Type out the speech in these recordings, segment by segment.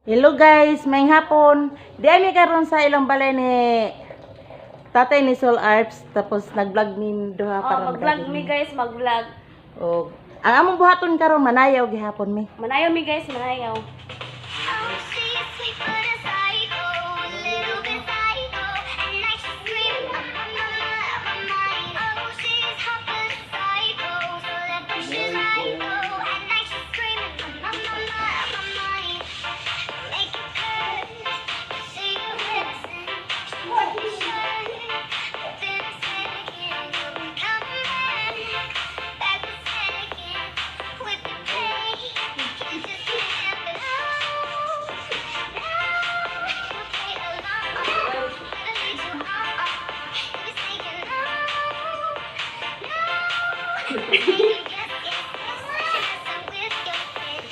Hello guys, maayong hapon. Di mi karon sa ilang balay ni Tatay ni Sol Arps, tapos nag-vlog mi duha Oh, para mag-vlog mi guys, mag-vlog. Og ang among buhaton karon, manayaw gihapon mi. Manayaw mi guys, manayaw. Oh, she's sweet but a psycho, a little bit psycho. At night she's screaming, I'm on my mind, my mind. Oh, she's hot but a psycho, so left but she's right though. At night she's screaming, I'm on my mind, my mind. Make it curse, she a blessing. She might be shy, but then a second you'll be coming back, back a second with the pain. You just can't help it. Oh, no, you play along. Never lead you on. You be saying no. Saying yes. She messing with your head.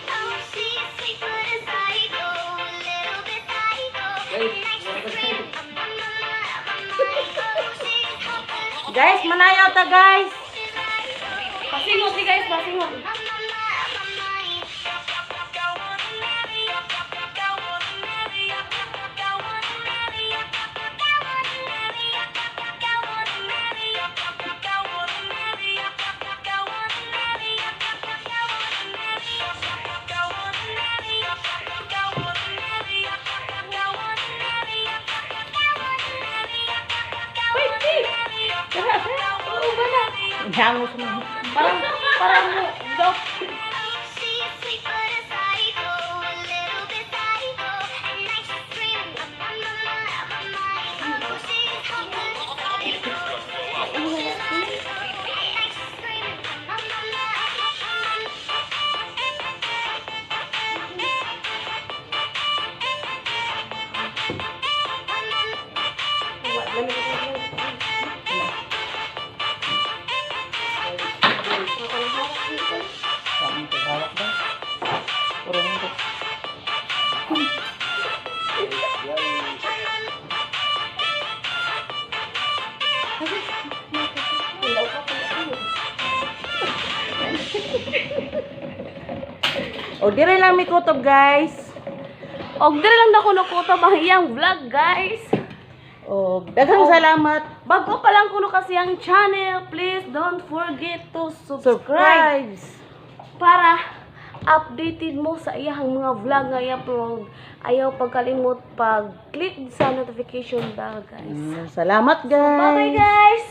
Oh, she's sweet but a psycho, a little bit psycho. At night she's screaming, I'm on my mind, my mind. Oh, she's hot but a Guys, manayaw ta guys. she's right though. Pasingot mi guys, pasingot. I'm on my mind, my mind. Wait, wait. Tara, oo ba na? Hangos mo. Parang mo, daw. Oh, she's sweet but a psycho, a little bit psycho. At night she's screaming, I'm on my mind, my mind. Oh, she's hot but a psycho, she's right though. At night she's screaming, I'm on my mind, my mind. Ang hawak ba? Urong ko. Ilaw ka pala. O dire lang mi kutob guys. Og dire lang nako nakutob ang iyang vlog guys. O daghang salamat. Bago pa lang kuno kasi ang channel, please don't forget to subscribe Subscribe. para updated mo sa iyang mga vlog nga i-upload. Ayaw pagkalimot pag-click sa notification bell guys. Salamat guys. Bye bye guys!